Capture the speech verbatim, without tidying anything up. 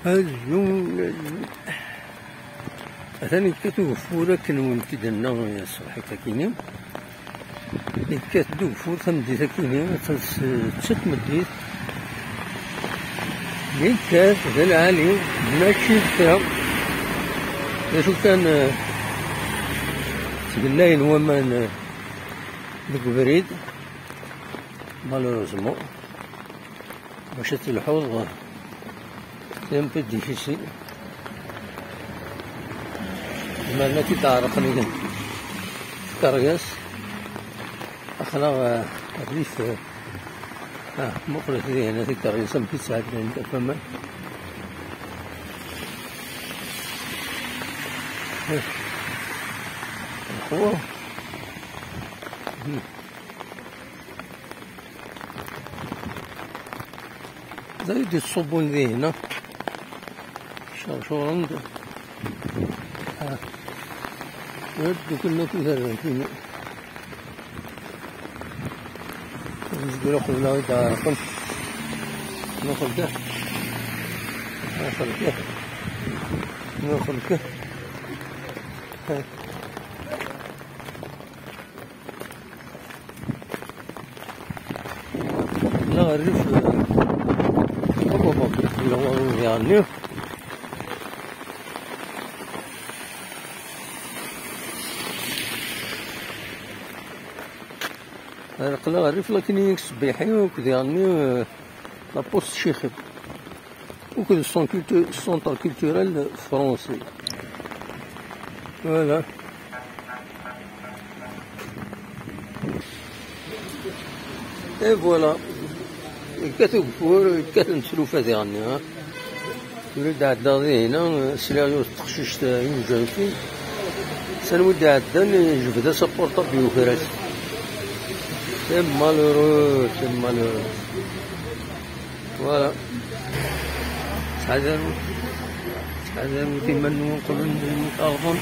Azul, azul. Atan yekkat ugeffur akken wen-t-id-nna ṣṣbeḥ-agi-nni. Yekkat-d ugeffur tameddit-agi-nni, atan s tta tmeddit. Yekkat d lɛali, mačči d kra. D acu kan, eh, ttgellayen waman, eh, deg ubrid, malheureusement. Bac ad telḥuḍ, c'est un peu difficile. Zemren ad k-id-ɛerqen tkeryas. Aql-aɣ, eh, rrif, eh, ah, muqlet dihin tikeryas amek i ttɛeddant ɣef waman. Eh. Lḥu. Hmm. D ayen d-yettṣubbun dihin, ha? Cercuren-d. Ha. Dduklen akk iderren-nni. Nezgel uqbel ad d-ɛerqen. Nuxel kan. Nuxel kan. Nuxel kan. Ha. Aql-aɣ rrif, hop, hop, hop, diɣenni. Aql-aɣ rrif la clinique Sebbiḥi, akked diɣenni, euh, la poste Cixi. Ou que le centre cultu-, centre culturel français. Voilà. Et voilà. Yekkat ugeffur, yekkat n tlufa diɣenni, ha? Tura d-ɛeddaɣ dihina, sliɣ yiwet teqcict, eh, yujjan-kin. Sani wi d-ɛeddan, yejbed-as apurṭabl yuker-as. C'est malheureux, c'est malheureux. Voilà. Ttḥadaret, ttḥadaret iman-nwen, qbel ad tawḍem.